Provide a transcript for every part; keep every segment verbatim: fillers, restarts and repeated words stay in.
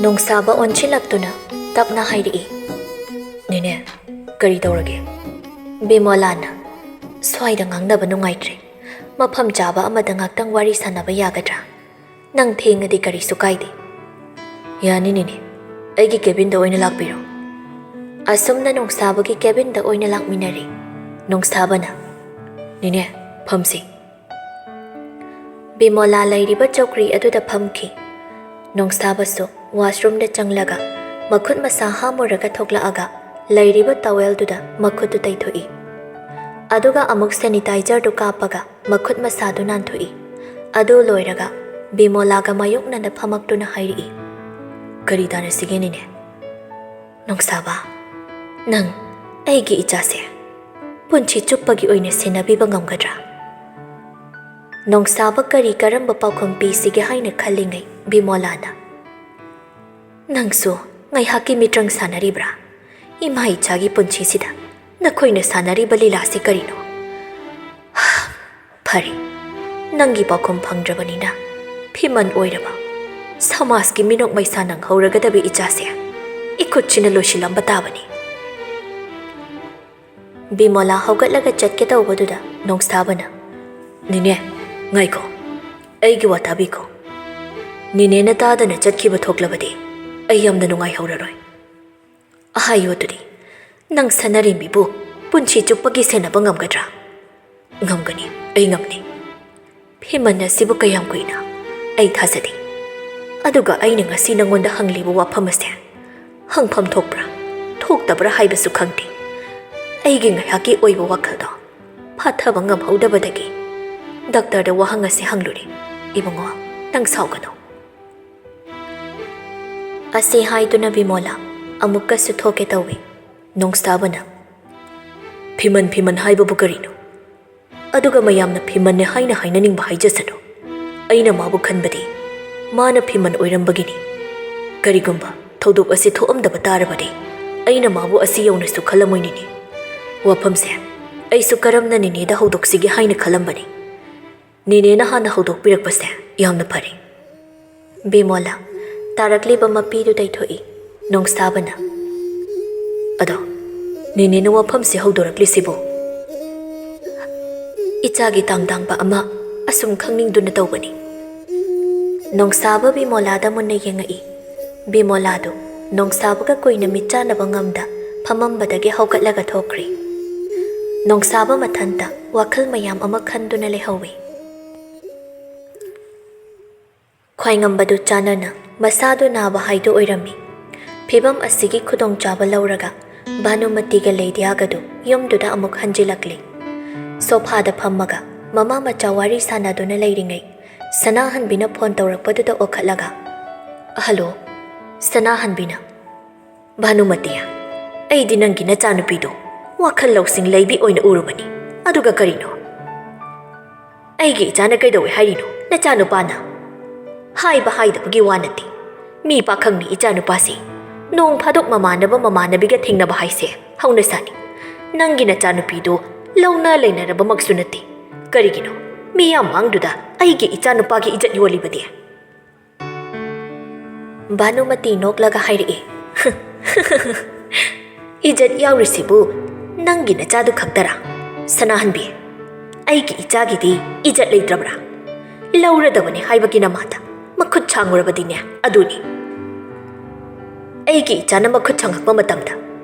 ꯅꯣꯡꯁꯥꯕ ꯑꯣꯟꯁꯤꯜꯂꯛꯇꯨꯅ ꯇꯞꯅ ꯍꯥꯏꯔꯛꯏ, "ꯅꯦꯅꯦ, ꯀꯔꯤ ꯇꯧꯔꯒꯦ?" ꯕꯤꯃꯣꯂꯥꯅ, "ꯁ꯭ꯋꯥꯏꯗ ꯉꯥꯡꯅꯕ ꯅꯨꯡꯉꯥꯏꯇ꯭ꯔꯦ꯫ ꯃꯐꯝ ꯆꯥꯕ ꯑꯃꯗ ꯉꯥꯛꯇꯪ ꯋꯥꯔꯤ ꯁꯥꯟꯅꯕ ꯌꯥꯒꯗ꯭ꯔꯥ? ꯅꯪ ꯊꯦꯡꯉꯗꯤ ꯀꯔꯤꯁꯨ ꯀꯥꯏꯗꯦ꯫" "ꯌꯥꯅꯤ ꯅꯦꯅꯦ, ꯑꯩꯒꯤ cabinꯗ ꯑꯣꯏꯅ ꯂꯥꯛꯄꯤꯔꯣ꯫" ꯑꯁꯨꯝꯅ ꯅꯣꯡꯁꯥꯕꯒꯤ cabinꯗ ꯑꯣꯏꯅ ꯂꯥꯛꯃꯤꯟꯅꯔꯦ꯫ ꯅꯣꯡꯁꯥꯕꯅ, "ꯅꯦꯅꯦ, ꯐꯝꯁꯤ꯫" ꯕꯤꯃꯣꯂꯥ ꯂꯩꯔꯤꯕ ꯆꯧꯀ꯭ꯔꯤ ꯑꯗꯨꯗ ꯐꯝꯈꯤ꯫ ꯅꯣꯡꯁꯥꯕꯁꯨ washroomꯗ ꯆꯪꯂꯒ ꯃꯈꯨꯠ ꯃꯁꯥ ꯍꯥꯝꯃꯨꯔꯒ ꯊꯣꯛꯂꯛꯑꯒ ꯂꯩꯔꯤꯕ towelꯗꯨꯗ ꯃꯈꯨꯠꯇꯨ ꯇꯩꯊꯣꯛꯏ꯫ ꯑꯗꯨꯒ ꯑꯃꯨꯛ sanitizerꯗꯨ ꯀꯥꯞꯄꯒ ꯃꯈꯨꯠ ꯃꯁꯥꯗꯨ ꯅꯥꯟꯊꯣꯛꯏ꯫ ꯑꯗꯨ ꯂꯣꯏꯔꯒ ꯕꯤꯃꯣꯂꯥꯒ ꯃꯥꯌꯣꯛꯅꯅ ꯐꯝꯃꯛꯇꯨꯅ ꯍꯥꯏꯔꯛꯏ, "ꯀꯔꯤ ꯇꯥꯟꯅꯁꯤꯒꯦ ꯅꯦꯅꯦ?" "ꯅꯣꯡꯁꯥꯕ, ꯅꯪ ꯑꯩꯒꯤ ꯏꯆꯥꯁꯦ ꯄꯨꯟꯁꯤ ꯆꯨꯞꯄꯒꯤ ꯑꯣꯏꯅ ꯁꯦꯟꯅꯕꯤꯕ ꯉꯝꯒꯗ꯭ꯔꯥ?" ꯅꯣꯡꯁꯥꯕ ꯀꯔꯤ ꯀꯔꯝꯕ ꯄꯥꯎꯈꯨꯝ ꯄꯤꯁꯤꯒꯦ ꯍꯥꯏꯅ ꯈꯜꯂꯤꯉꯩ ꯕꯤꯃꯣꯂꯥꯅ, "ꯅꯪꯁꯨ ꯉꯥꯏꯍꯥꯛꯀꯤ ꯃꯤꯇ꯭ꯔꯪ ꯁꯥꯟꯅꯔꯤꯕ꯭ꯔꯥ? ꯏꯃꯥ ꯏꯆꯥꯒꯤ ꯄꯨꯟꯁꯤꯁꯤꯗ ꯅꯈꯣꯏꯅ ꯁꯥꯟꯅꯔꯤꯕ ꯂꯤꯂꯥꯁꯤ ꯀꯔꯤꯅꯣ? ꯐꯔꯦ, ꯅꯪꯒꯤ ꯄꯥꯎꯈꯨꯝ ꯐꯪꯗ꯭ꯔꯕꯅꯤꯅ ꯐꯤꯃꯟ ꯑꯣꯏꯔꯕ ꯁꯃꯥꯖꯀꯤ ꯃꯤꯅꯣꯛ ꯃꯩꯁꯥ ꯅꯪꯍꯧꯔꯒꯗꯕ ꯏꯆꯥꯁꯦ ꯏꯈꯨꯠꯁꯤꯅ ꯂꯣꯏꯁꯤꯜꯂꯝꯕ ꯇꯥꯕꯅꯤ꯫" ꯕꯤꯃꯣꯂꯥ ꯍꯧꯒꯠꯂꯒ ꯆꯠꯀꯦ ꯇꯧꯕꯗꯨꯗ ꯅꯣꯡꯁꯥꯕꯅ, "ꯅꯦꯅꯦ, ꯉꯥꯏꯈꯣ, ꯑꯩꯒꯤ ꯋꯥ ꯇꯥꯕꯤꯈꯣ꯫ ꯅꯦꯅꯦꯅ ꯇꯥꯗꯅ ꯆꯠꯈꯤꯕ ꯊꯣꯛꯂꯕꯗꯤ ꯑꯩ ꯌꯥꯝꯅ ꯅꯨꯡꯉꯥꯏꯍꯧꯔꯔꯣꯏ꯫ ꯍꯥꯏꯌꯨ ꯑꯗꯨꯗꯤ, ꯅꯪ ꯁꯅꯥꯔꯦꯝꯕꯤꯕꯨ ꯄꯨꯟꯁꯤ ꯆꯨꯞꯄꯒꯤ ꯁꯦꯟꯅꯕ ꯉꯝꯒꯗ꯭ꯔꯥ?" "ꯉꯝꯒꯅꯤ, ꯑꯩ ꯉꯝꯅꯤ꯫ ꯐꯤꯃꯟ ꯑꯁꯤꯕꯨ ꯀꯌꯥꯝ ꯀꯨꯏꯅ ꯑꯩ ꯊꯥꯖꯗꯦ꯫ ꯑꯗꯨꯒ ꯑꯩꯅ ꯉꯁꯤ ꯅꯉꯣꯟꯗ ꯍꯪꯂꯤꯕ ꯋꯥꯐꯝ ꯑꯁꯦ ꯍꯪꯐꯝ ꯊꯣꯛꯄ꯭ꯔꯥ, ꯊꯣꯛꯇꯕ꯭ꯔꯥ ꯍꯥꯏꯕꯁꯨ ꯈꯪꯗꯦ꯫ ꯑꯩꯒꯤ ꯉꯥꯏꯍꯥꯛꯀꯤ ꯑꯣꯏꯕ ꯋꯥꯈꯜꯗꯣ ꯐꯥꯊꯕ ꯉꯝꯍꯧꯗꯕꯗꯒꯤ ꯗꯥꯛꯇꯔꯗ ꯋꯥꯍꯪ ꯑꯁꯤ ꯍꯪꯂꯨꯔꯦ꯫ ꯏꯕꯨꯡꯉꯣ, ꯅꯪ ꯁꯥꯎꯒꯅꯨ꯫" ꯑꯁꯤ ꯍꯥꯏꯗꯨꯅ ꯕꯤꯃꯣꯂꯥ ꯑꯃꯨꯛꯀꯁꯨ ꯊꯣꯛꯀꯦ ꯇꯧꯏ꯫ ꯅꯣꯡꯁꯥꯕꯅ, "ꯐꯤꯃꯟ, ꯐꯤꯃꯟ ꯍꯥꯏꯕꯕꯨ ꯀꯔꯤꯅꯣ? ꯑꯗꯨꯒ ꯃꯌꯥꯝꯅ ꯐꯤꯃꯟꯅꯦ ꯍꯥꯏꯅ ꯍꯥꯏꯅꯅꯤꯡꯕ ꯍꯥꯏꯖꯁꯅꯨ꯫ ꯑꯩꯅ ꯃꯥꯕꯨ ꯈꯟꯕꯗꯤ ꯃꯥꯅ ꯐꯤꯃꯟ ꯑꯣꯏꯔꯝꯕꯒꯤꯅꯤ꯫ ꯀꯔꯤꯒꯨꯝꯕ ꯊꯧꯗꯣꯛ ꯑꯁꯤ ꯊꯣꯛꯑꯝꯗꯕ ꯇꯥꯔꯕꯗꯤ ꯑꯩꯅ ꯃꯥꯕꯨ ꯑꯁꯤ ꯌꯧꯅꯁꯨ ꯈꯜꯂꯝꯃꯣꯏꯅꯤꯅꯦ꯫ ꯋꯥꯐꯝꯁꯦ ꯑꯩꯁꯨ ꯀꯔꯝꯅ ꯅꯦꯅꯦꯗ ꯍꯧꯗꯣꯛꯁꯤꯒꯦ ꯍꯥꯏꯅ ꯈꯜꯂꯝꯕꯅꯤ꯫ ꯅꯦꯅꯦꯅ ꯍꯥꯟꯅ ꯍꯧꯗꯣꯛꯄꯤꯔꯛꯄꯁꯦ ꯌꯥꯝꯅ ꯐꯔꯦ꯫" ꯕꯤꯃꯣꯂꯥ, ꯇꯥꯔꯛꯂꯤꯕ ꯃꯄꯤꯗꯨ ꯇꯩꯊꯣꯛꯏ ꯅꯣꯡꯁꯥꯕꯅ꯫ "ꯑꯗꯣ, ꯅꯦꯅꯦꯅ ꯋꯥꯐꯝꯁꯤ ꯍꯧꯗꯣꯔꯛꯂꯤꯁꯤꯕꯨ?" "ꯏꯆꯥꯒꯤ ꯇꯥꯡꯗꯥꯡꯕ ꯑꯃ ꯑꯁꯨꯝ ꯈꯪꯅꯤꯡꯗꯨꯅ ꯇꯧꯕꯅꯤ꯫" ꯅꯣꯡꯁꯥꯕ ꯕꯤꯃꯣꯂꯥꯗ ꯃꯨꯟꯅ ꯌꯦꯡꯉꯛꯏ꯫ ꯕꯤꯃꯣꯂꯥꯗꯨ ꯅꯣꯡꯁꯥꯕꯒ ꯀꯨꯏꯅ ꯃꯤꯠꯆꯥꯟꯅꯕ ꯉꯝꯗ ꯐꯝꯃꯝꯕꯗꯒꯤ ꯍꯧꯒꯠꯂꯒ ꯊꯣꯛꯈ꯭ꯔꯤ꯫ ꯅꯣꯡꯁꯥꯕ ꯃꯊꯟꯇ ꯋꯥꯈꯜ ꯃꯌꯥꯝ ꯑꯃ ꯈꯟꯗꯨꯅ ꯂꯩꯍꯧꯏ꯫ ꯈ꯭ꯋꯥꯏꯉꯝꯕꯗꯨ ꯆꯥꯟꯅꯅ ꯃꯁꯥꯗꯨ ꯅꯥꯕ ꯍꯥꯏꯗꯨ ꯑꯣꯏꯔꯝꯃꯤ꯫ ꯐꯤꯚꯝ ꯑꯁꯤꯒꯤ ꯈꯨꯗꯣꯡꯆꯥꯕ ꯂꯧꯔꯒ ꯚꯥꯅꯨꯃꯇꯤꯒ ꯂꯦꯗꯤꯌꯥꯒꯗꯨ ꯌꯨꯝꯗꯨꯗ ꯑꯃꯨꯛ ꯍꯟꯖꯤꯜꯂꯛꯂꯤ꯫ ꯁꯣꯐꯥꯗ ꯐꯝꯃꯒ ꯃꯃꯥ ꯃꯆꯥ ꯋꯥꯔꯤ ꯁꯥꯟꯅꯗꯨꯅ ꯂꯩꯔꯤꯉꯩ, ꯁꯅꯥꯍꯟꯕꯤꯅ ꯐꯣꯟ ꯇꯧꯔꯛꯄꯗꯨꯗ ꯑꯣꯈꯠꯂꯒ, "ꯍꯜꯂꯣ, ꯁꯅꯥꯍꯟꯕꯤꯅ꯫ ꯚꯥꯅꯨꯃꯇꯤ, ꯑꯩꯗꯤ ꯅꯪꯒꯤ ꯅꯆꯥꯅꯨꯄꯤꯗꯨ ꯋꯥꯈꯜ ꯂꯧꯁꯤꯡ ꯂꯩꯕꯤ ꯑꯣꯏꯅ ꯎꯔꯨꯕꯅꯤ꯫ ꯑꯗꯨꯒ ꯀꯔꯤꯅꯣ? ꯑꯩꯒꯤ ꯏꯆꯥꯅ ꯀꯩꯗꯧꯏ ꯍꯥꯏꯔꯤꯅꯣ? ꯅꯆꯥꯅꯨꯄꯥꯅ?" "ꯍꯥꯏꯕ ꯍꯥꯏꯗꯕꯒꯤ ꯋꯥ ꯅꯠꯇꯦ꯫ ꯃꯤ ꯄꯥꯈꯪꯅꯤ ꯏꯆꯥꯅꯨꯄꯥꯁꯤ꯫ ꯅꯣꯡ ꯐꯥꯗꯣꯛ ꯃꯃꯥꯟꯅꯕ ꯃꯃꯥꯟꯅꯕꯤꯒ ꯊꯦꯡꯅꯕ ꯍꯥꯏꯁꯦ ꯍꯧꯅꯁꯥꯅꯤ꯫ ꯅꯪꯒꯤ ꯅꯆꯥꯅꯨꯄꯤꯗꯨ ꯂꯧꯅ ꯂꯩꯅꯔꯕꯃꯛꯁꯨ ꯅꯠꯇꯦ꯫ ꯀꯔꯤꯒꯤꯅꯣ ꯃꯤꯌꯥꯝ ꯃꯥꯡꯗꯨꯗ ꯑꯩꯒꯤ ꯏꯆꯥꯅꯨꯄꯥꯒꯤ ꯏꯖꯠ ꯌꯣꯜꯂꯤꯕꯗꯤ?" ꯚꯥꯅꯨꯃꯇꯤ ꯅꯣꯛꯂꯒ ꯍꯥꯏꯔꯛꯏ, "ꯏꯖꯠ ꯌꯥꯎꯔꯤꯁꯤꯕꯨ ꯅꯪꯒꯤ ꯅꯆꯥꯗꯨ ꯈꯛꯇꯔꯥ? ꯁꯅꯥꯍꯟꯕꯤ, ꯑꯩꯒꯤ ꯏꯆꯥꯒꯤꯗꯤ ꯏꯖꯠ ꯂꯩꯇ꯭ꯔꯕ꯭ꯔꯥ? ꯂꯧꯔꯗꯕꯅꯤ ꯍꯥꯏꯕꯒꯤ ꯅꯃꯥꯗ ꯃꯈꯨꯠ ꯁꯥꯡꯉꯨꯔꯕꯗꯤꯅꯦ, ꯑꯗꯨꯅꯤ꯫ ꯑꯩꯒꯤ ꯏꯆꯥꯅ ꯃꯈꯨꯠ ꯁꯪꯉꯛꯄ ꯃꯇꯝꯗ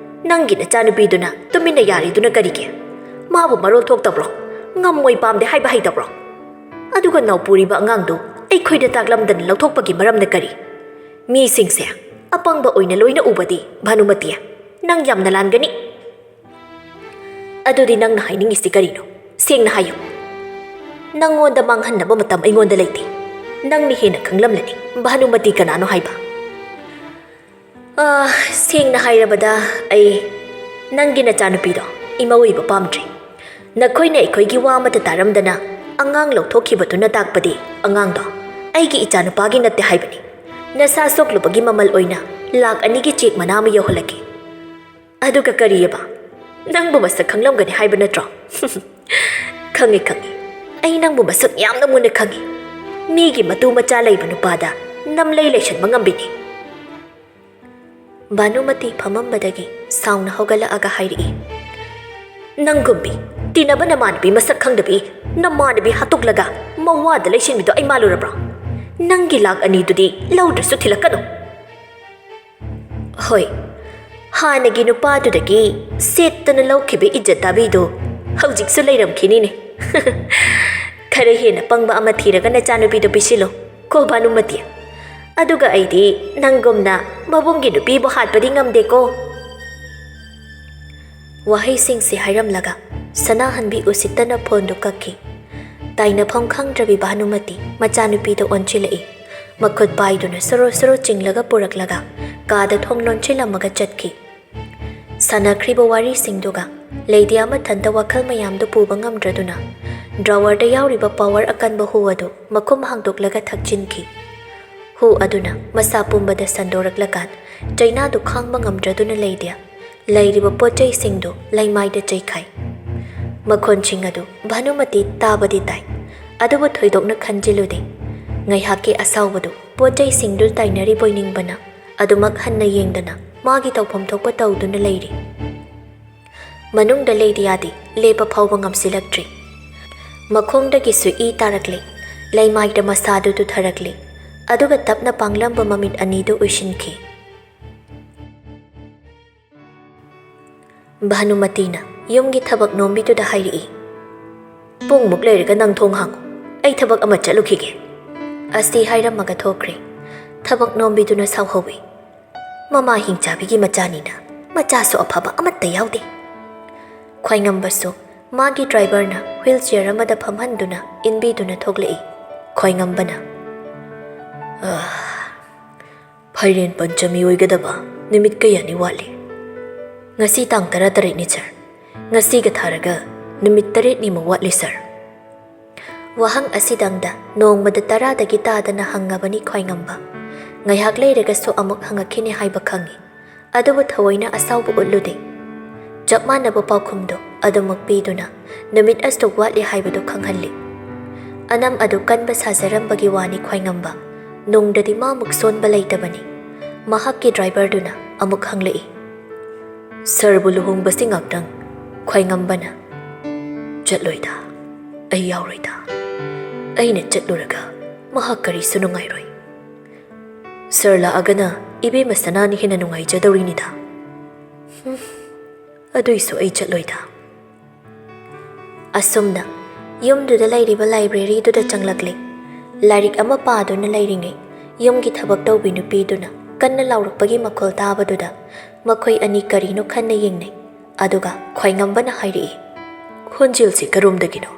ꯅꯪꯒꯤ ꯅꯆꯥꯅꯨꯄꯤꯗꯨꯅ ꯇꯨꯃꯤꯟꯅ ꯌꯥꯔꯤꯗꯨꯅ ꯀꯔꯤꯒꯤ? ꯃꯥꯕꯨ ꯃꯔꯣꯜ ꯊꯣꯛꯇꯕ꯭ꯔꯣ? ꯉꯝꯃꯣꯏ ꯄꯥꯝꯗꯦ ꯍꯥꯏꯕ ꯍꯩꯇꯕ꯭ꯔꯣ? ꯑꯗꯨꯒ ꯅꯥꯎꯄꯨꯔꯤꯕ ꯑꯉꯥꯡꯗꯨ ꯑꯩꯈꯣꯏꯗ ꯇꯥꯛꯂꯝꯗꯅ ꯂꯧꯊꯣꯛꯄꯒꯤ ꯃꯔꯝꯅ ꯀꯔꯤ? ꯃꯤꯁꯤꯡꯁꯦ ꯑꯄꯪꯕ ꯑꯣꯏꯅ ꯂꯣꯏꯅ ꯎꯕꯗꯤ, ꯚꯥꯅꯨꯃꯇꯤ, ꯅꯪ ꯌꯥꯝꯅ ꯂꯥꯟꯒꯅꯤ꯫" "ꯑꯗꯨꯗꯤ ꯅꯪꯅ ꯍꯥꯏꯅꯤꯡꯉꯤꯁꯤ ꯀꯔꯤꯅꯣ? ꯁꯦꯡꯅ ꯍꯥꯏꯌꯨ꯫ ꯅꯪꯉꯣꯟꯗ ꯃꯥꯡꯍꯟꯅꯕ ꯃꯇꯝ ꯑꯩꯉꯣꯟꯗ ꯂꯩꯇꯦ꯫ ꯅꯪꯅ ꯍꯦꯟꯅ ꯈꯪꯂꯝꯂꯅꯤ ꯚꯥꯅꯨꯃꯇꯤ ꯀꯅꯥꯅꯣ ꯍꯥꯏꯕ꯫" "ꯑꯥ, ꯁꯦꯡꯅ ꯍꯥꯏꯔꯕꯗ, ꯑꯩ ꯅꯪꯒꯤ ꯅꯆꯥꯅꯨꯄꯤꯗꯣ ꯏꯃꯧ ꯑꯣꯏꯕ ꯄꯥꯝꯗ꯭ꯔꯦ꯫ ꯅꯈꯣꯏꯅ ꯑꯩꯈꯣꯏꯒꯤ ꯋꯥ ꯑꯃꯠꯇ ꯇꯥꯔꯝꯗꯅ ꯑꯉꯥꯡ ꯂꯧꯊꯣꯛꯈꯤꯕꯗꯨꯅ ꯇꯥꯛꯄꯗꯤ ꯑꯉꯥꯡꯗꯣ ꯑꯩꯒꯤ ꯏꯆꯥꯅꯨꯄꯥꯒꯤ ꯅꯠꯇꯦ ꯍꯥꯏꯕꯅꯤ꯫ ꯅꯁꯥ ꯁꯣꯛꯂꯨꯕꯒꯤ ꯃꯃꯜ ꯑꯣꯏꯅ ꯂꯥꯛ ꯑꯅꯤꯒꯤ ꯆꯦꯛ ꯃꯅꯥ ꯑꯃ ꯌꯧꯍꯜꯂꯛꯀꯦ꯫" "ꯑꯗꯨꯒ ꯀꯔꯤꯑꯕ? ꯅꯪꯕꯨ ꯃꯁꯛ ꯈꯪꯂꯝꯒꯅꯤ ꯍꯥꯏꯕ ꯅꯠꯇ꯭ꯔꯣ?" "ꯈꯪꯉꯤ, ꯈꯪꯉꯤ꯫ ꯑꯩ ꯅꯪꯕꯨ ꯃꯁꯛ ꯌꯥꯝꯅ ꯃꯨꯟꯅ ꯈꯪꯉꯤ꯫ ꯃꯤꯒꯤ ꯃꯇꯨ ꯃꯆꯥ ꯂꯩꯕ ꯅꯨꯄꯥꯗ ꯅꯝꯂꯩ ꯂꯩꯁꯟꯕ ꯉꯝꯕꯤꯅꯤ꯫ ꯚꯥꯅꯨꯃꯇꯤ ꯐꯝꯃꯝꯕꯗꯒꯤ ꯁꯥꯎꯅ ꯍꯧꯒꯠꯂꯛꯑꯒ ꯍꯥꯏꯔꯛꯏ, "ꯅꯪꯒꯨꯝꯕꯤ, ꯇꯤꯟꯅꯕ ꯅꯃꯥꯟꯅꯕꯤ ꯃꯁꯛ ꯈꯪꯗꯕꯤ, ꯅꯃꯥꯟꯅꯕꯤ ꯍꯥꯠꯇꯣꯛꯂꯒ ꯃꯋꯥꯗ ꯂꯩꯁꯤꯟꯕꯤꯗꯣ ꯑꯩ ꯃꯥꯜꯂꯨꯔꯕ꯭ꯔꯣ? ꯅꯪꯒꯤ ꯂꯥꯛ ꯑꯅꯤꯗꯨꯗꯤ ꯂꯧꯗ꯭ꯔꯁꯨ ꯊꯤꯜꯂꯛꯀꯅꯨ꯫" ꯍꯣꯏ, ꯍꯥꯟꯅꯒꯤ ꯅꯨꯄꯥꯗꯨꯗꯒꯤ ꯁꯦꯠꯇꯅ ꯂꯧꯈꯤꯕ ꯏꯖꯠ ꯇꯥꯕꯤꯗꯣ ꯍꯧꯖꯤꯛꯁꯨ ꯂꯩꯔꯝꯈꯤꯅꯤꯅꯦ꯫ ꯈꯔ ꯍꯦꯟꯅ ꯄꯪꯕ ꯑꯃ ꯊꯤꯔꯒ ꯅꯆꯥꯅꯨꯄꯤꯗꯣ ꯄꯤꯁꯤꯜꯂꯣ ꯀꯣ ꯚꯥꯅꯨꯃꯇꯤ꯫ ꯑꯗꯨꯒ ꯑꯩꯗꯤ ꯅꯪꯒꯨꯝꯅ ꯃꯕꯨꯡꯒꯤ ꯅꯨꯄꯤꯕꯨ ꯍꯥꯠꯄꯗꯤ ꯉꯝꯗꯦꯀꯣ꯫ ꯋꯥꯍꯩꯁꯤꯡꯁꯤ ꯍꯥꯏꯔꯝꯂꯒ ꯁꯅꯥꯍꯟꯕꯤ ꯎꯁꯤꯠꯇꯅ ꯐꯣꯟꯗꯨ ꯀꯛꯈꯤ꯫ ꯇꯥꯏꯅꯐꯝ ꯈꯪꯗ꯭ꯔꯕꯤ ꯚꯥꯅꯨꯃꯇꯤ ꯃꯆꯥꯅꯨꯄꯤꯗ ꯑꯣꯟꯁꯤꯜꯂꯛꯏ꯫ ꯃꯈꯨꯠ ꯄꯥꯏꯗꯨꯅ ꯁꯣꯔꯣ ꯁꯣꯔꯣ ꯆꯤꯡꯂꯒ ꯄꯨꯔꯛꯂꯒ ꯀꯥꯗ ꯊꯣꯡ ꯂꯣꯟꯁꯤꯜꯂꯝꯃꯒ ꯆꯠꯈꯤ꯫ ꯁꯥꯟꯅꯈ꯭ꯔꯤꯕ ꯋꯥꯔꯤꯁꯤꯡꯗꯨꯒ ꯂꯩꯗꯤꯌꯥ ꯃꯊꯟꯇ ꯋꯥꯈꯜ ꯃꯌꯥꯝꯗꯨ ꯄꯨꯕ ꯉꯝꯗ꯭ꯔꯗꯨꯅ ꯗ꯭ꯔꯥꯋꯔꯗ ꯌꯥꯎꯔꯤꯕ ꯄꯥꯋꯔ ꯑꯀꯟꯕ ꯍꯨ ꯑꯗꯨ ꯃꯈꯨꯝ ꯍꯥꯡꯗꯣꯛꯂꯒ ꯊꯛꯆꯤꯟꯈꯤ꯫ ꯍꯨ ꯑꯗꯨꯅ ꯃꯁꯥ ꯄꯨꯝꯕꯗ ꯁꯟꯗꯣꯔꯛꯂꯀꯥꯟ ꯆꯩꯅꯥꯗꯨ ꯈꯥꯡꯕ ꯉꯝꯗ꯭ꯔꯗꯨꯅ ꯂꯩꯗꯤꯌꯥ ꯂꯩꯔꯤꯕ ꯄꯣꯠ ꯆꯩꯁꯤꯡꯗꯨ ꯂꯩꯃꯥꯏꯗ ꯆꯩꯈꯥꯏ꯫ ꯃꯈꯣꯟꯁꯤꯡ ꯑꯗꯨ ꯚꯥꯅꯨꯃꯇꯤ ꯇꯥꯕꯗꯤ ꯇꯥꯏ, ꯑꯗꯨꯕꯨ ꯊꯣꯏꯗꯣꯛꯅ ꯈꯟꯖꯤꯜꯂꯨꯗꯦ꯫ ꯉꯥꯏꯍꯥꯛꯀꯤ ꯑꯁꯥꯎꯕꯗꯨ ꯄꯣꯠ ꯆꯩꯁꯤꯡꯗꯨ ꯇꯥꯏꯅꯔꯤꯕꯣꯏ ꯅꯤꯡꯕꯅ ꯑꯗꯨꯃꯛ ꯍꯟꯅ ꯌꯦꯡꯗꯅ ꯃꯥꯒꯤ ꯇꯧꯐꯝ ꯊꯣꯛꯄ ꯇꯧꯗꯨꯅ ꯂꯩꯔꯤ꯫ ꯃꯅꯨꯡꯗ ꯂꯩꯗꯤꯌꯥꯗꯤ ꯂꯦꯞꯄ ꯐꯥꯎꯕ ꯉꯝꯁꯤꯜꯂꯛꯇ꯭ꯔꯤ꯫ ꯃꯈꯣꯡꯗꯒꯤꯁꯨ ꯏ ꯇꯥꯔꯛꯂꯤ꯫ ꯂꯩꯃꯥꯏꯗ ꯃꯁꯥꯗꯨ ꯇꯨꯊꯔꯛꯂꯤ꯫ ꯑꯗꯨꯒ ꯇꯞꯅ ꯄꯥꯡꯂꯝꯕ ꯃꯃꯤꯠ ꯑꯅꯤꯗꯨ ꯎꯏꯁꯤꯟꯈꯤ꯫ ꯚꯥꯅꯨꯃꯇꯤꯅ ꯌꯨꯝꯒꯤ ꯊꯕꯛ ꯅꯣꯝꯕꯤꯗꯨꯗ ꯍꯥꯏꯔꯛꯏ, "ꯄꯨꯡꯃꯨꯛ ꯂꯩꯔꯒ ꯅꯪ ꯊꯣꯡ ꯍꯥꯡꯉꯨ, ꯑꯩ ꯊꯕꯛ ꯑꯃ ꯆꯠꯂꯨꯈꯤꯒꯦ꯫" ꯑꯁꯤ ꯍꯥꯏꯔꯝꯃꯒ ꯊꯣꯛꯈ꯭ꯔꯦ꯫ ꯊꯕꯛ ꯅꯣꯝꯕꯤꯗꯨꯅ ꯁꯥꯎꯍꯧꯏ, "ꯃꯃꯥ ꯍꯤꯡꯆꯥꯕꯤꯒꯤ ꯃꯆꯥꯅꯤꯅ ꯃꯆꯥꯁꯨ ꯑꯐꯕ ꯑꯃꯠꯇ ꯌꯥꯎꯗꯦ꯫" ꯈ꯭ꯋꯥꯏꯉꯝꯕꯁꯨ ꯃꯥꯒꯤ ꯗ꯭ꯔꯥꯏꯚꯔꯅ ꯋꯤꯜ ꯆꯤꯌꯔ ꯑꯃꯗ ꯐꯝꯍꯟꯗꯨꯅ ꯏꯟꯕꯤꯗꯨꯅ ꯊꯣꯛꯂꯛꯏ꯫ ꯈ꯭ꯋꯥꯏꯉꯝꯕꯅ, "ꯑꯥ, ꯐꯥꯏꯔꯦꯟ ꯄꯟꯆꯃꯤ ꯑꯣꯏꯒꯗꯕ ꯅꯨꯃꯤꯠ ꯀꯌꯥꯅꯤ ꯋꯥꯠꯂꯤ?" "ꯉꯁꯤ ꯇꯥꯡ ꯇꯔꯥꯇꯔꯦꯠꯅꯤ, ꯁꯥꯔ꯫ ꯉꯁꯤꯒ ꯊꯥꯔꯒ ꯅꯨꯃꯤꯠ ꯇꯔꯦꯠꯅꯤꯃꯨꯛ ꯋꯥꯠꯂꯤ, ꯁꯥꯔ꯫" ꯋꯥꯍꯪ ꯑꯁꯤꯗꯪꯗ ꯅꯣꯡꯃꯗ ꯇꯔꯥꯗꯒꯤ ꯇꯥꯗꯅ ꯍꯪꯉꯕꯅꯤ ꯈ꯭ꯋꯥꯏꯉꯝꯕ꯫ ꯉꯥꯏꯍꯥꯛ ꯂꯩꯔꯒꯁꯨ ꯑꯃꯨꯛ ꯍꯪꯉꯛꯈꯤꯅꯤ ꯍꯥꯏꯕ ꯈꯪꯏ꯫ ꯑꯗꯨꯕꯨ ꯊꯑꯣꯏꯅ ꯑꯁꯥꯎꯕ ꯎꯠꯂꯨꯗꯦ꯫ ꯆꯞ ꯃꯥꯟꯅꯕ ꯄꯥꯎꯈꯨꯝꯗꯨ ꯑꯗꯨꯃꯛ ꯄꯤꯗꯨꯅ ꯅꯨꯃꯤꯠ ꯑꯁꯨꯛ ꯋꯥꯠꯂꯤ ꯍꯥꯏꯕꯗꯨ ꯈꯪꯍꯜꯂꯤ꯫ ꯑꯅꯝ ꯑꯗꯨ ꯀꯟꯕ ꯁꯥꯖꯔꯝꯕꯒꯤ ꯋꯥꯅꯤ ꯈ꯭ꯋꯥꯏꯉꯝꯕ꯫ ꯅꯨꯡꯗꯗꯤ ꯃꯥꯃꯨꯛ ꯁꯣꯟꯕ ꯂꯩꯇꯕꯅꯤ꯫ ꯃꯍꯥꯛꯀꯤ ꯗ꯭ꯔꯥꯏꯚꯔꯗꯨꯅ ꯑꯃꯨꯛ ꯍꯪꯂꯛꯏ, "ꯁꯔꯕꯨ ꯂꯨꯍꯣꯡꯕꯁꯤ ꯉꯥꯛꯇꯪ?" ꯈ꯭ꯋꯥꯏꯉꯝꯕꯅ, "ꯆꯠꯂꯣꯏꯗ, ꯑꯩ ꯌꯥꯎꯔꯣꯏꯗ꯫ ꯑꯩꯅ ꯆꯠꯂꯨꯔꯒ ꯃꯍꯥꯛ ꯀꯔꯤꯁꯨ ꯅꯨꯡꯉꯥꯏꯔꯣꯏ꯫ ꯁꯔ ꯂꯥꯛꯑꯒꯅ ꯏꯕꯦꯝꯃ ꯁꯅꯥꯅ ꯍꯦꯟꯅ ꯅꯨꯡꯉꯥꯏꯖꯗꯧꯔꯤꯅꯤꯗ꯫ ꯍꯨꯝ, ꯑꯗꯨꯏꯁꯨ ꯑꯩ ꯆꯠꯂꯣꯏꯗ꯫" ꯑꯁꯨꯝꯅ ꯌꯨꯝꯗꯨꯗ ꯂꯩꯔꯤꯕ ꯂꯥꯏꯕ꯭ꯔꯦꯔꯤꯗꯨꯗ ꯆꯪꯂꯛꯂꯦ꯫ ꯂꯥꯏꯔꯤꯛ ꯑꯃ ꯄꯥꯗꯨꯅ ꯂꯩꯔꯤꯉꯩ, ꯌꯨꯝꯒꯤ ꯊꯕꯛ ꯇꯧꯕꯤ ꯅꯨꯄꯤꯗꯨꯅ ꯀꯟꯅ ꯂꯥꯎꯔꯛꯄꯒꯤ ꯃꯈꯣꯜ ꯇꯥꯕꯗꯨꯗ ꯃꯈꯣꯏ ꯑꯅꯤ ꯀꯔꯤꯅꯣ ꯈꯟꯅ ꯌꯦꯡꯅꯩ꯫ ꯑꯗꯨꯒ ꯈ꯭ꯋꯥꯏꯉꯝꯕꯅ ꯍꯥꯏꯔꯛꯏ, "ꯈꯣꯟꯖꯦꯜꯁꯤ ꯀꯔꯣꯝꯗꯒꯤꯅꯣ?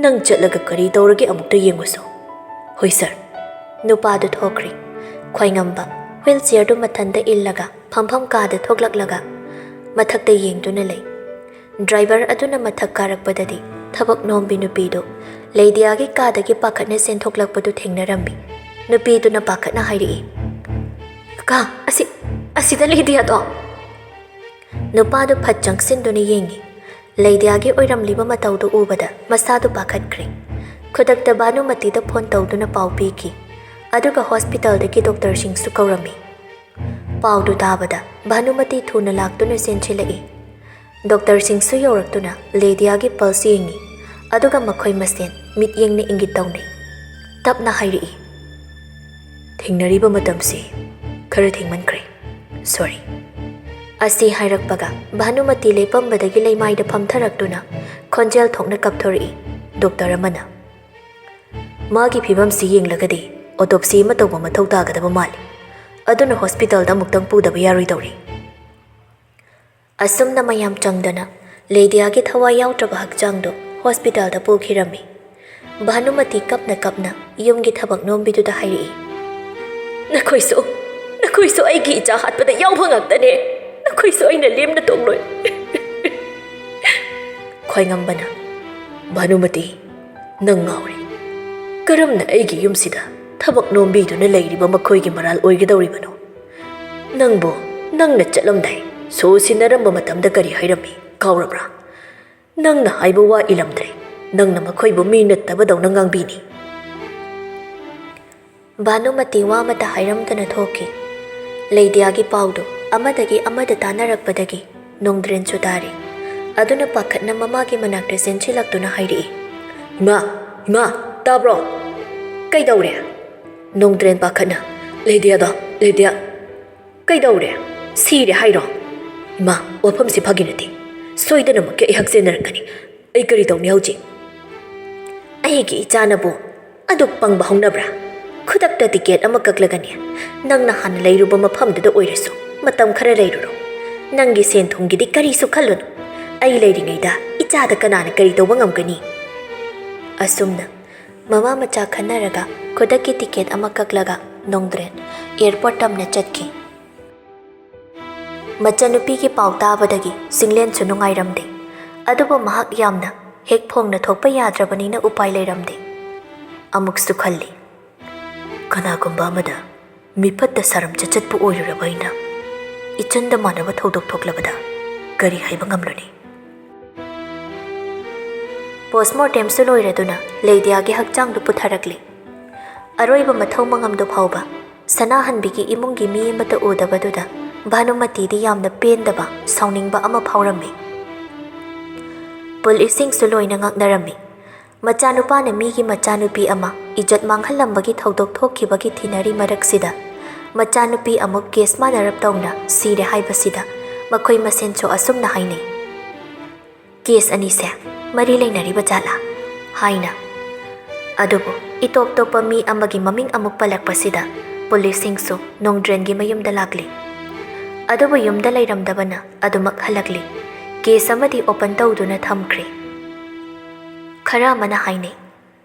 ꯅꯪ ꯆꯠꯂꯒ ꯀꯔꯤ ꯇꯧꯔꯒꯦ, ꯑꯃꯨꯛꯇ ꯌꯦꯡꯉꯨꯁꯣ꯫" "ꯍꯣꯏ ꯁꯔ꯫" ꯅꯨꯄꯥꯗꯨ ꯊꯣꯛꯈ꯭ꯔꯦ꯫ ꯈ꯭ꯋꯥꯏꯉꯝꯕ ꯍ꯭ꯋꯤꯜ ꯆꯤꯌꯔꯗꯨ ꯃꯊꯟꯗ ꯏꯜꯂꯒ ꯐꯝꯐꯝ ꯀꯥꯗ ꯊꯣꯛꯂꯛꯂꯒ ꯃꯊꯛꯇ ꯌꯦꯡꯗꯨꯅ ꯂꯩ꯫ ꯗ꯭ꯔꯥꯏꯚꯔ ꯑꯗꯨꯅ ꯃꯊꯛ ꯀꯥꯔꯛꯄꯗꯗꯤ ꯊꯕꯛ ꯅꯣꯝꯕꯤ ꯅꯨꯄꯤꯗꯨ ꯂꯩꯗꯤꯌꯥꯒꯤ ꯀꯥꯗꯒꯤ ꯄꯥꯈꯠꯅ ꯆꯦꯟꯊꯣꯛꯂꯛꯄꯗꯨ ꯊꯦꯡꯅꯔꯝꯃꯤ꯫ ꯅꯨꯄꯤꯗꯨꯅ ꯄꯥꯈꯠꯅ ꯍꯥꯏꯔꯛꯏ, "ꯀꯀꯥ, ꯑꯁꯤ, ꯑꯁꯤꯗ ꯂꯩꯗꯤꯌꯥꯗꯣ!" ꯅꯨꯄꯥꯗꯨ ꯐꯠ ꯆꯪꯁꯤꯟꯗꯨꯅ ꯌꯦꯡꯉꯤ꯫ ꯂꯩꯗꯤꯌꯥꯒꯤ ꯑꯣꯏꯔꯝꯂꯤꯕ ꯃꯇꯧꯗꯨ ꯎꯕꯗ ꯃꯁꯥꯗꯨ ꯄꯥꯈꯠꯈ꯭ꯔꯦ꯫ ꯈꯨꯗꯛꯇ ꯚꯥꯅꯨꯃꯇꯤꯗ ꯐꯣꯟ ꯇꯧꯗꯨꯅ ꯄꯥꯎ ꯄꯤꯈꯤ꯫ ꯑꯗꯨꯒ ꯍꯣꯁꯄꯤꯇꯥꯜꯗꯒꯤ ꯗꯣꯛꯇꯔꯁꯤꯡꯁꯨ ꯀꯧꯔꯝꯃꯤ꯫ ꯄꯥꯎꯗꯨ ꯇꯥꯕꯗ ꯚꯥꯅꯨꯃꯇꯤ ꯊꯨꯅ ꯂꯥꯛꯇꯨꯅ ꯆꯦꯟꯁꯤꯜꯂꯛꯏ꯫ ꯗꯣꯛꯇꯔꯁꯤꯡꯁꯨ ꯌꯧꯔꯛꯇꯨꯅ ꯂꯦꯗꯤꯌꯥꯒꯤ ꯄꯜꯁ ꯌꯦꯡꯉꯤ, ꯑꯗꯨꯒ ꯃꯈꯣꯏ ꯃꯁꯦꯟ ꯃꯤꯠꯌꯦꯡꯅ ꯏꯪꯒꯤꯠ ꯇꯧꯅꯩ꯫ ꯇꯞꯅ ꯍꯥꯏꯔꯛꯏ, "ꯊꯦꯡꯅꯔꯤꯕ ꯃꯇꯝꯁꯤ ꯈꯔ ꯊꯦꯡꯃꯟꯈ꯭ꯔꯦ꯫ ꯁꯣꯔꯤ꯫" ꯑꯁꯤ ꯍꯥꯏꯔꯛꯄꯒ ꯚꯥꯅꯨꯃꯇꯤ ꯂꯦꯞꯄꯝꯕꯗꯒꯤ ꯂꯩꯃꯥꯏꯗ ꯐꯝꯊꯔꯛꯇꯨꯅ ꯈꯣꯟꯖꯦꯜ ꯊꯣꯛꯅ ꯀꯞꯊꯣꯔꯛꯏ꯫ ꯗꯣꯛꯇꯔ ꯑꯃꯅ, "ꯃꯥꯒꯤ ꯐꯤꯕꯝꯁꯤ ꯌꯦꯡꯂꯒꯗꯤ ꯑꯣꯇꯣꯞꯁꯤ ꯑꯃ ꯇꯧꯕ ꯃꯊꯧ ꯇꯥꯒꯗꯕ ꯃꯥꯜꯂꯤ꯫ ꯑꯗꯨꯅ ꯍꯣꯁꯄꯤꯇꯥꯜꯗ ꯑꯃꯨꯛꯇꯪ ꯄꯨꯗꯕ ꯌꯥꯔꯣꯏꯗꯧꯔꯤ꯫" ꯑꯁꯨꯝꯅ ꯃꯌꯥꯝ ꯆꯪꯗꯅ ꯂꯦꯗꯤꯌꯥꯒꯤ ꯊꯋꯥꯏ ꯌꯥꯎꯗ꯭ꯔꯕ ꯍꯛꯆꯥꯡꯗꯨ ꯍꯣꯁꯄꯤꯇꯥꯜꯗ ꯄꯨꯈꯤꯔꯝꯃꯤ꯫ ꯚꯥꯅꯨꯃꯇꯤ ꯀꯞꯅ ꯀꯞꯅ ꯌꯨꯝꯒꯤ ꯊꯕꯛ ꯅꯣꯝꯕꯤꯗꯨꯗ ꯍꯥꯏꯔꯛꯏ, "ꯅꯈꯣꯏꯁꯨ, ꯅꯈꯣꯏꯁꯨ ꯑꯩꯒꯤ ꯏꯆꯥ ꯍꯥꯠꯄꯗ ꯌꯥꯎꯕ ꯉꯥꯛꯇꯅꯦ꯫ ꯅꯈꯣꯏꯁꯨ ꯑꯩꯅ ꯂꯦꯝꯅ ꯇꯣꯛꯂꯣꯏ꯫" ꯈ꯭ꯋꯥꯏꯉꯝꯕꯅ, "ꯚꯥꯅꯨꯃꯇꯤ, ꯅꯪ ꯉꯥꯎꯔꯦ꯫ ꯀꯔꯝꯅ ꯑꯩꯒꯤ ꯌꯨꯝꯁꯤꯗ ꯊꯕꯛ ꯅꯣꯝꯕꯤꯗꯨꯅ ꯂꯩꯔꯤꯕ ꯃꯈꯣꯏꯒꯤ ꯃꯔꯥꯜ ꯑꯣꯏꯒꯗꯧꯔꯤꯕꯅꯣ? ꯅꯪꯕꯨ ꯅꯪꯅ ꯆꯠꯂꯝꯗꯥꯏ ꯁꯣ ꯁꯤꯟꯅꯔꯝꯕ ꯃꯇꯝꯗ ꯀꯔꯤ ꯍꯥꯏꯔꯝꯃꯤ? ꯀꯥꯎꯔꯕ꯭ꯔꯥ? ꯅꯪꯅ ꯍꯥꯏꯕ ꯋꯥ ꯏꯜꯂꯝꯗ꯭ꯔꯦ꯫ ꯅꯪꯅ ꯃꯈꯣꯏꯕꯨ ꯃꯤ ꯅꯠꯇꯕꯗꯧꯅ ꯉꯥꯡꯕꯤꯅꯤ꯫" ꯚꯥꯅꯨꯃꯇꯤ ꯋꯥ ꯑꯃꯠꯇ ꯍꯥꯏꯔꯝꯗꯅ ꯊꯣꯛꯈꯤ꯫ ꯂꯩꯗꯤꯌꯥꯒꯤ ꯄꯥꯎꯗꯨ ꯑꯃꯗꯒꯤ ꯑꯃꯗ ꯇꯥꯟꯅꯔꯛꯄꯗꯒꯤ ꯅꯣꯡꯗ꯭ꯔꯦꯟꯁꯨ ꯇꯥꯔꯦ꯫ ꯑꯗꯨꯅ ꯄꯥꯈꯠꯅ ꯃꯃꯥꯒꯤ ꯃꯅꯥꯛꯇ ꯆꯦꯟꯁꯤꯜꯂꯛꯇꯨꯅ ꯍꯥꯏꯔꯛꯏ, "ꯏꯃꯥ, ꯏꯃꯥ, ꯇꯥꯕ꯭ꯔꯣ?" "ꯀꯩꯗꯧꯔꯦ?" ꯅꯣꯡꯗ꯭ꯔꯦꯟ ꯄꯥꯈꯠꯅ, "ꯂꯩꯗꯤꯌꯥꯗꯣ, ꯂꯩꯗꯤꯌꯥ, ꯀꯩꯗꯧꯔꯦ? ꯁꯤꯔꯦ ꯍꯥꯏꯔꯣ?" "ꯏꯃꯥ, ꯋꯥꯐꯝꯁꯤ ꯐꯥꯒꯤ ꯅꯠꯇꯦ꯫ ꯁꯣꯏꯗꯅꯃꯛꯀꯤ ꯑꯩꯍꯥꯛ ꯆꯦꯟꯅꯔꯛꯀꯅꯤ꯫ ꯑꯩ ꯀꯔꯤ ꯇꯧꯅꯤ ꯍꯧꯖꯤꯛ?" "ꯑꯩꯒꯤ ꯏꯆꯥꯅꯕꯨ ꯑꯗꯨꯛ ꯄꯪꯕ ꯍꯧꯅꯕ꯭ꯔꯥ? ꯈꯨꯗꯛꯇ ꯇꯤꯀꯦꯠ ꯑꯃ ꯀꯛꯂꯒꯅꯦ, ꯅꯪꯅ ꯍꯥꯟꯅ ꯂꯩꯔꯨꯕ ꯃꯐꯝꯗꯨꯗ ꯑꯣꯏꯔꯁꯨ ꯃꯇꯝ ꯈꯔ ꯂꯩꯔꯨꯔꯣ꯫ ꯅꯪꯒꯤ ꯁꯦꯟ ꯊꯨꯝꯒꯤꯗꯤ ꯀꯔꯤꯁꯨ ꯈꯜꯂꯨꯅꯨ꯫ ꯑꯩ ꯂꯩꯔꯤꯉꯩꯗ ꯏꯆꯥꯗ ꯀꯅꯥꯅ ꯀꯔꯤ ꯇꯧꯕ ꯉꯝꯒꯅꯤ?" ꯑꯁꯨꯝꯅ ꯃꯃꯥ ꯃꯆꯥ ꯈꯟꯅꯔꯒ ꯈꯨꯗꯛꯀꯤ ꯇꯤꯀꯦꯠ ꯑꯃ ꯀꯛꯂꯒ ꯅꯣꯡꯗ꯭ꯔꯦꯟ ꯑꯦꯌꯔꯄꯣꯔꯠ ꯇꯝꯅ ꯆꯠꯈꯤ꯫ ꯃꯆꯟꯅꯨꯄꯤꯒꯤ ꯄꯥꯎ ꯇꯥꯕꯗꯒꯤ ꯆꯤꯡꯂꯦꯟꯁꯨ ꯅꯨꯡꯉꯥꯏꯔꯝꯗꯦ꯫ ꯑꯗꯨꯕꯨ ꯃꯍꯥꯛ ꯌꯥꯝꯅ ꯍꯦꯛ ꯐꯣꯡꯅ ꯊꯣꯛꯄ ꯌꯥꯗ꯭ꯔꯕꯅꯤꯅ ꯎꯄꯥꯏ ꯂꯩꯔꯝꯗꯦ꯫ ꯑꯃꯨꯛꯁꯨ ꯈꯜꯂꯤ, "ꯀꯅꯥꯒꯨꯝꯕ ꯑꯃꯗ ꯃꯤꯐꯠꯇ ꯁꯥꯔꯝ ꯆꯠꯆꯠꯄ ꯑꯣꯏꯔꯨꯔꯕ ꯑꯩꯅ ꯏꯆꯟꯗ ꯃꯥꯟꯅꯕ ꯊꯧꯗꯣꯛ ꯊꯣꯛꯂꯕꯗ ꯀꯔꯤ ꯍꯥꯏꯕ ꯉꯝꯂꯨꯅꯤ?" ꯄꯣꯁꯃꯣꯔꯇꯦꯝꯁꯨ ꯂꯣꯏꯔꯗꯨꯅ ꯂꯩꯗꯤꯌꯥꯒꯤ ꯍꯛꯆꯥꯡꯗꯨ ꯄꯨꯊꯔꯛꯂꯤ꯫ ꯑꯔꯣꯏꯕ ꯃꯊꯧ ꯃꯉꯝꯗꯨ ꯐꯥꯎꯕ ꯁꯅꯥꯍꯟꯕꯤꯒꯤ ꯏꯃꯨꯡꯒꯤ ꯃꯤ ꯑꯃꯠꯇ ꯎꯗꯕꯗꯨꯗ ꯚꯥꯅꯨꯃꯇꯤꯗꯤ ꯌꯥꯝꯅ ꯄꯦꯟꯗꯕ, ꯁꯥꯎꯅꯤꯡꯕ ꯑꯃ ꯐꯥꯎꯔꯝꯃꯤ꯫ ꯄꯨꯂꯤꯁꯁꯤꯡꯁꯨ ꯂꯣꯏꯅ ꯉꯛꯅꯔꯝꯃꯤ꯫ ꯃꯆꯥꯅꯨꯄꯥꯅ ꯃꯤꯒꯤ ꯃꯆꯥꯅꯨꯄꯤ ꯑꯃ ꯏꯖꯠ ꯃꯥꯡꯍꯜꯂꯝꯕꯒꯤ ꯊꯧꯗꯣꯛ ꯊꯣꯛꯈꯤꯕꯒꯤ ꯊꯤꯅꯔꯤ ꯃꯔꯛꯁꯤꯗ, ꯃꯆꯥꯅꯨꯄꯤ ꯑꯃꯨꯛ ꯀꯦꯁ ꯃꯥꯟꯅꯔꯞ ꯇꯧꯅ ꯁꯤꯔꯦ ꯍꯥꯏꯕꯁꯤꯗ ꯃꯈꯣꯏ ꯃꯁꯦꯟꯁꯨ ꯑꯁꯨꯝꯅ ꯍꯥꯏꯅꯩ, "ꯀꯦꯁ ꯑꯅꯤꯁꯦ ꯃꯔꯤ ꯂꯩꯅꯔꯤꯕ ꯖꯥꯠꯂꯥ?" ꯍꯥꯏꯅ꯫ ꯑꯗꯨꯕꯨ ꯏꯇꯣꯞ ꯇꯣꯞꯄ ꯃꯤ ꯑꯃꯒꯤ ꯃꯃꯤꯡ ꯑꯃꯨꯛ ꯄꯜꯂꯛꯄꯁꯤꯗ ꯄꯨꯂꯤꯁꯁꯤꯡꯁꯨ ꯅꯣꯡꯗ꯭ꯔꯦꯟꯒꯤ ꯃꯌꯨꯝꯗ ꯂꯥꯛꯂꯤ꯫ ꯑꯗꯨꯕꯨ ꯌꯨꯝꯗ ꯂꯩꯔꯝꯗꯕꯅ ꯑꯗꯨꯃꯛ ꯍꯜꯂꯛꯂꯤ꯫ ꯀꯦꯁ ꯑꯃꯗꯤ ꯑꯣꯄꯟ ꯇꯧꯗꯨꯅ ꯊꯝꯈ꯭ꯔꯦ꯫ ꯈꯔ ꯑꯃꯅ ꯍꯥꯏꯅꯩ,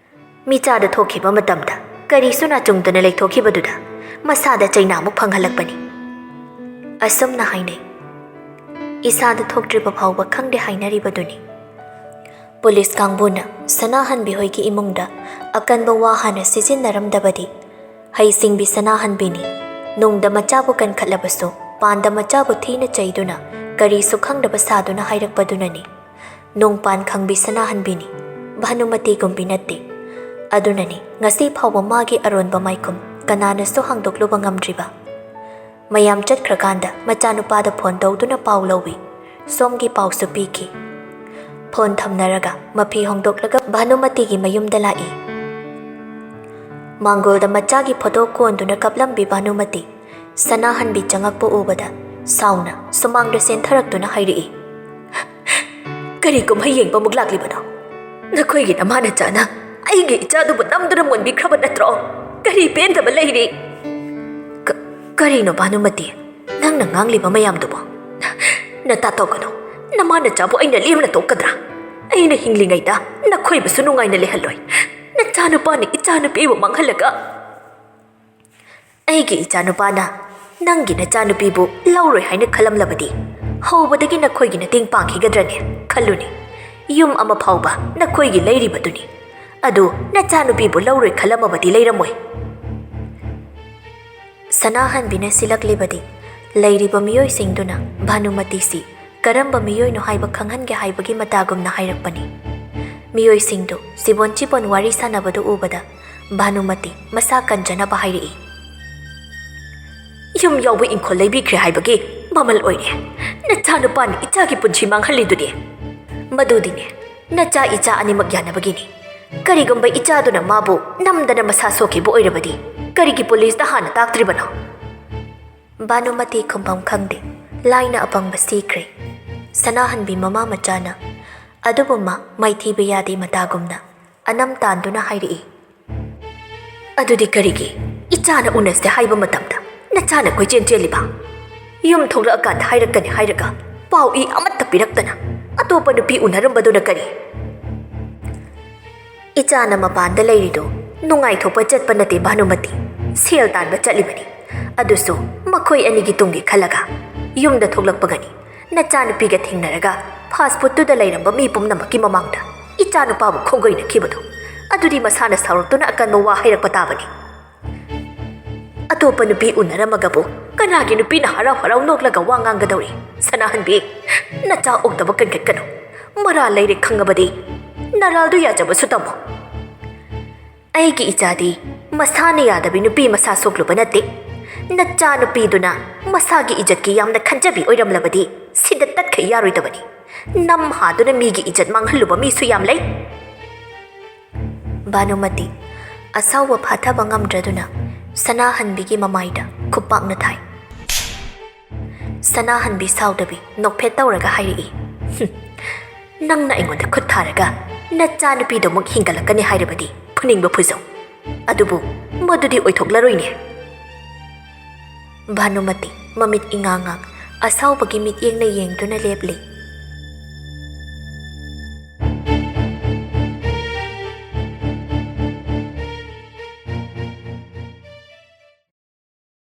"ꯃꯤꯆꯥꯗ ꯊꯣꯛꯈꯤꯕ ꯃꯇꯝꯗ ꯀꯔꯤꯁꯨ ꯅꯥꯆꯨꯡꯗꯅ ꯂꯩꯊꯣꯛꯈꯤꯕꯗꯨꯗ ꯃꯁꯥꯗ ꯆꯩꯅꯥꯃꯨꯛ ꯐꯪꯍꯜꯂꯛꯄꯅꯤ" ꯑꯁꯨꯝꯅ ꯍꯥꯏꯅꯩ꯫ ꯏꯁꯥꯗ ꯊꯣꯛꯇ꯭ꯔꯤꯕ ꯐꯥꯎꯕ ꯈꯪꯗꯦ ꯍꯥꯏꯅꯔꯤꯕꯗꯨꯅꯤ꯫ ꯄꯨꯂꯤꯁ ꯀꯥꯡꯕꯨꯅ ꯁꯅꯥꯍꯟꯕꯤ ꯍꯣꯏꯒꯤ ꯏꯃꯨꯡꯗ ꯑꯀꯟꯕ ꯋꯥ ꯍꯥꯟꯅ ꯁꯤꯖꯤꯟꯅꯔꯝꯗꯕꯗꯤ, ꯍꯩꯁꯤꯡꯕꯤ ꯁꯅꯥꯍꯟꯕꯤꯅꯤ, ꯅꯨꯡꯗ ꯃꯆꯥꯕꯨ ꯀꯟꯈꯠꯂꯕꯁꯨ ꯄꯥꯟꯗ ꯃꯆꯥꯕꯨ ꯊꯤꯅ ꯆꯩꯗꯨꯅ ꯀꯔꯤꯁꯨ ꯈꯪꯗꯕ ꯁꯥꯗꯨꯅ ꯍꯥꯏꯔꯛꯄꯗꯨꯅꯅꯤ꯫ ꯅꯣꯡꯄꯥꯟ ꯈꯪꯕꯤ ꯁꯅꯥꯍꯟꯕꯤꯅꯤ, ꯚꯥꯅꯨꯃꯇꯤꯒꯨꯝꯕꯤ ꯅꯠꯇꯦ꯫ ꯑꯗꯨꯅꯅꯤ ꯉꯁꯤ ꯐꯥꯎꯕ ꯃꯥꯒꯤ ꯑꯔꯣꯟꯕ ꯃꯥꯏꯈꯨꯝ ꯀꯅꯥꯅꯁꯨ ꯍꯥꯡꯗꯣꯛꯂꯨꯕ ꯉꯝꯗ꯭ꯔꯤꯕ꯫ ꯃꯌꯥꯝ ꯆꯠꯈ꯭ꯔꯀꯥꯟꯗ ꯃꯆꯥꯅꯨꯄꯥꯗ ꯐꯣꯟ ꯇꯧꯗꯨꯅ ꯄꯥꯎ ꯂꯧꯏ꯫ ꯁꯣꯝꯒꯤ ꯄꯥꯎꯁꯨ ꯄꯤꯈꯤ꯫ ꯐꯣꯟ ꯊꯝꯅꯔꯒ ꯃꯐꯤ ꯍꯣꯡꯗꯣꯛꯂꯒ ꯚꯥꯅꯨꯃꯇꯤꯒꯤ ꯃꯌꯨꯝꯗ ꯂꯥꯛꯏ꯫ ꯃꯥꯡꯒꯣꯜꯗ ꯃꯆꯥꯒꯤ ꯐꯣꯇꯣ ꯀꯣꯟꯗꯨꯅ ꯀꯞꯂꯝꯕꯤ ꯚꯥꯅꯨꯃꯇꯤ ꯁꯅꯥꯍꯟꯕꯤ ꯆꯪꯉꯛꯄ ꯎꯕꯗ ꯁꯥꯎꯅ ꯁꯨꯃꯥꯡꯗ ꯆꯦꯟꯊꯔꯛꯇꯨꯅ ꯍꯥꯏꯔꯛꯏ, "ꯀꯔꯤ ꯀꯨꯝꯍꯩ ꯌꯦꯡꯕ ꯑꯃꯨꯛ ꯂꯥꯛꯂꯤꯕꯅꯣ? ꯅꯈꯣꯏꯒꯤ ꯅꯃꯥ ꯅꯆꯥꯅ ꯑꯩꯒꯤ ꯏꯆꯥꯗꯨꯕꯨ ꯅꯝꯗꯨꯅ ꯃꯨꯟꯕꯤꯈ꯭ꯔꯕ ꯅꯠꯇ꯭ꯔꯣ? ꯀꯔꯤ ꯄꯦꯟꯗꯕ ꯂꯩꯔꯤ?" "ꯀ-, ꯀꯔꯤꯅꯣ ꯚꯥꯅꯨꯃꯇꯤ, ꯅꯪꯅ ꯉꯥꯡꯂꯤꯕ ꯃꯌꯥꯝꯗꯨꯕꯣ? ꯅꯇꯥ ꯇꯧꯒꯅꯨ꯫ ꯅꯃꯥ ꯅꯆꯥꯕꯨ ꯑꯩꯅ ꯂꯦꯝꯅ ꯇꯣꯛꯀꯗ꯭ꯔꯥ? ꯑꯩꯅ ꯍꯤꯡꯂꯤꯉꯩꯗ ꯅꯈꯣꯏꯕꯨꯁꯨ ꯅꯨꯡꯉꯥꯏꯅ ꯂꯩꯍꯜꯂꯣꯏ꯫ ꯅꯆꯥꯅꯨꯄꯥꯅ ꯏꯆꯥꯅꯨꯄꯤꯕꯨ ꯃꯥꯡꯍꯜꯂꯒ ꯑꯩꯒꯤ ꯏꯆꯥꯅꯨꯄꯥꯅ ꯅꯪꯒꯤ ꯅꯆꯥꯅꯨꯄꯤꯕꯨ ꯂꯧꯔꯣꯏ ꯍꯥꯏꯅ ꯈꯜꯂꯝꯂꯕꯗꯤ ꯍꯧꯕꯗꯒꯤ ꯅꯈꯣꯏꯒꯤ ꯃꯇꯦꯡ ꯄꯥꯡꯈꯤꯒꯗ꯭ꯔꯅꯦ? ꯈꯜꯂꯨꯅꯦ, ꯌꯨꯝ ꯑꯃ ꯐꯥꯎꯕ ꯅꯈꯣꯏꯒꯤ ꯂꯩꯔꯤꯕꯗꯨꯅꯤ꯫ ꯑꯗꯨ ꯅꯆꯥꯅꯨꯄꯤꯕꯨ ꯂꯧꯔꯣꯏ ꯈꯜꯂꯝꯃꯕꯗꯤ ꯂꯩꯔꯝꯃꯣꯏ꯫" ꯁꯅꯥꯍꯟꯕꯤꯅ ꯁꯤꯜꯂꯛꯂꯤꯕꯗꯤ ꯂꯩꯔꯤꯕ ꯃꯤꯑꯣꯏꯁꯤꯡꯗꯨꯅ ꯚꯥꯅꯨꯃꯇꯤꯁꯤ ꯀꯔꯝꯕ ꯃꯤꯑꯣꯏꯅꯣ ꯍꯥꯏꯕ ꯈꯪꯍꯟꯒꯦ ꯍꯥꯏꯕꯒꯤ ꯃꯇꯥꯒꯨꯝꯅ ꯍꯥꯏꯔꯛꯄꯅꯤ꯫ ꯃꯤꯑꯣꯏꯁꯤꯡꯗꯨ ꯆꯤꯕꯣꯟ ꯆꯤꯕꯣꯟ ꯋꯥꯔꯤ ꯁꯥꯟꯅꯕꯗꯨ ꯎꯕꯗ ꯚꯥꯅꯨꯃꯇꯤ ꯃꯁꯥ ꯀꯟꯖꯅꯕ ꯍꯥꯏꯔꯛꯏ, "ꯌꯨꯝ ꯌꯥꯎꯕ ꯏꯪꯈꯣꯜ ꯂꯩꯕꯤꯈ꯭ꯔꯦ ꯍꯥꯏꯕꯒꯤ ꯃꯃꯜ ꯑꯣꯏꯔꯦ ꯅꯆꯥꯅꯨꯄꯥꯅ ꯏꯆꯥꯒꯤ ꯄꯨꯟꯁꯤ ꯃꯥꯡꯍꯜꯂꯤꯗꯨꯗꯤ꯫ ꯃꯗꯨꯗꯤꯅꯦ, ꯅꯆꯥ ꯏꯆꯥ ꯑꯅꯤꯃꯛ ꯌꯥꯅꯕꯒꯤꯅꯤ꯫ ꯀꯔꯤꯒꯨꯝꯕ ꯏꯆꯥꯗꯨꯅ ꯃꯥꯕꯨ ꯅꯝꯗꯅ ꯃꯁꯥ ꯁꯣꯛꯈꯤꯕ ꯑꯣꯏꯔꯕꯗꯤ ꯀꯔꯤꯒꯤ ꯄꯨꯂꯤꯁꯇ ꯍꯥꯟꯅ ꯇꯥꯛꯇ꯭ꯔꯤꯕꯅꯣ?" ꯚꯥꯅꯨꯃꯇꯤ ꯈꯨꯝꯐꯝ ꯈꯪꯗꯦ꯫ ꯂꯥꯏꯅ ꯑꯄꯪꯕ ꯁꯤꯈ꯭ꯔꯦ꯫ ꯁꯅꯥꯍꯟꯕꯤ ꯃꯃꯥ ꯃꯆꯥꯅ ꯑꯗꯨꯕꯨ ꯃꯥ ꯃꯥꯏꯊꯤꯕ ꯌꯥꯗꯦ ꯃꯇꯥꯒꯨꯝꯅ ꯑꯅꯝ ꯇꯥꯟꯗꯨꯅ ꯍꯥꯏꯔꯛꯏ, "ꯑꯗꯨꯗꯤ ꯀꯔꯤꯒꯤ ꯏꯆꯥꯅ ꯎꯅꯁꯦ ꯍꯥꯏꯕ ꯃꯇꯝꯗ ꯅꯆꯥꯅ ꯀꯣꯏꯆꯦꯟ ꯆꯦꯜꯂꯤꯕ? ꯌꯨꯝ ꯊꯣꯛꯂꯛꯑꯀꯥꯟꯗ ꯍꯥꯏꯔꯛꯀꯅꯤ ꯍꯥꯏꯔꯒ ꯄꯥꯎ ꯏ ꯑꯃꯠꯇ ꯄꯤꯔꯛꯇꯅ ꯑꯇꯣꯞꯄ ꯅꯨꯄꯤ ꯎꯅꯔꯝꯕꯗꯨꯅ ꯀꯔꯤ?" "ꯏꯆꯥꯅ ꯃꯄꯥꯟꯗ ꯂꯩꯔꯤꯗꯨ ꯅꯨꯡꯉꯥꯏꯊꯣꯛꯄ ꯆꯠꯄ ꯅꯠꯇꯦ ꯚꯥꯅꯨꯃꯇꯤ, ꯁꯦꯜ ꯇꯥꯟꯕ ꯆꯠꯂꯤꯕꯅꯤ꯫ ꯑꯗꯨꯁꯨ ꯃꯈꯣꯏ ꯑꯅꯤꯒꯤ ꯇꯨꯡꯒꯤ ꯈꯜꯂꯒ꯫ ꯌꯨꯝꯗ ꯊꯣꯛꯂꯛꯄꯒꯅꯤ ꯅꯆꯥꯅꯨꯄꯤꯒ ꯊꯦꯡꯅꯔꯒ ꯐꯥꯁ ꯐꯨꯗꯇꯨꯗ ꯂꯩꯔꯝꯕ ꯃꯤ ꯄꯨꯝꯅꯃꯛꯀꯤ ꯃꯃꯥꯡꯗ ꯏꯆꯥꯅꯨꯄꯥꯕꯨ ꯈꯣꯡꯒꯣꯏꯅꯈꯤꯕꯗꯨ꯫ ꯑꯗꯨꯗꯤ ꯃꯁꯥꯅ ꯁꯥꯎꯔꯛꯇꯨꯅ ꯑꯀꯟꯕ ꯋꯥ ꯍꯥꯏꯔꯛꯄ ꯇꯥꯕꯅꯤ꯫ ꯑꯇꯣꯞꯄ ꯅꯨꯄꯤ ꯎꯅꯔꯝꯃꯒꯕꯨ ꯀꯅꯥꯒꯤ ꯅꯨꯄꯤꯅ ꯍꯔꯥꯎ ꯍꯔꯥꯎ ꯅꯣꯛꯂꯒ ꯋꯥ ꯉꯥꯡꯒꯗꯧꯔꯤ? ꯁꯅꯥꯍꯟꯕꯤ, ꯅꯆꯥ ꯑꯣꯛꯇꯕ ꯀꯟꯈꯠꯀꯅꯨ꯫ ꯃꯔꯥꯜ ꯂꯩꯔꯦ ꯈꯪꯉꯕꯗꯤ ꯅꯔꯥꯜꯗꯨ ꯌꯥꯖꯕꯁꯨ ꯇꯝꯃꯨ꯫" ꯑꯩꯒꯤ ꯏꯆꯥꯗꯤ ꯃꯁꯥꯅ ꯌꯥꯗꯕꯤ ꯅꯨꯄꯤ ꯃꯁꯥ ꯁꯣꯛꯂꯨꯕ ꯅꯠꯇꯦ꯫ ꯅꯆꯥꯅꯨꯄꯤꯗꯨꯅ ꯃꯁꯥꯒꯤ ꯏꯖꯠꯀꯤ ꯌꯥꯝꯅ ꯈꯟꯖꯕꯤ ꯑꯣꯏꯔꯝꯂꯕꯗꯤ ꯁꯤꯗ ꯇꯠꯈꯩ ꯌꯥꯔꯣꯏꯗꯕꯅꯤ꯫ ꯅꯝꯍꯥꯗꯨꯅ ꯃꯤꯒꯤ ꯏꯖꯠ ꯃꯥꯡꯍꯜꯂꯨꯕ ꯃꯤꯁꯨ ꯌꯥꯝ ꯂꯩ꯫ ꯚꯥꯅꯨꯃꯇꯤ ꯑꯁꯥꯎꯕ ꯐꯥꯊꯕ ꯉꯝꯗ꯭ꯔꯗꯨꯅ ꯁꯅꯥꯍꯟꯕꯤꯒꯤ ꯃꯃꯥꯏꯗ ꯈꯨꯄꯥꯛꯅ ꯊꯥꯏ꯫ ꯁꯅꯥꯍꯟꯕꯤ ꯁꯥꯎꯗꯕꯤ ꯅꯣꯛꯐꯦꯠ ꯇꯧꯔꯒ ꯍꯥꯏꯔꯛꯏ, "ꯍꯨꯝ, ꯅꯪꯅ ꯑꯩꯉꯣꯟꯗ ꯈꯨꯠ ꯊꯥꯔꯒ ꯅꯆꯥꯅꯨꯄꯤꯗꯨꯃꯨꯛ ꯍꯤꯡꯒꯠꯂꯛꯀꯅꯤ ꯍꯥꯏꯔꯕꯗꯤ ꯐꯨꯅꯤꯡꯕ ꯐꯨꯖꯧ꯫ ꯑꯗꯨꯕꯨ ꯃꯗꯨꯗꯤ ꯑꯣꯏꯊꯣꯛꯂꯔꯣꯏꯅꯦ꯫" ꯚꯥꯅꯨꯃꯇꯤ ꯃꯃꯤꯠ ꯏꯉꯥꯡ ꯉꯥꯡ ꯑꯁꯥꯎꯕꯒꯤ ꯃꯤꯠꯌꯦꯡꯅ ꯌꯦꯡꯗꯨꯅ ꯂꯦꯞꯂꯤ꯫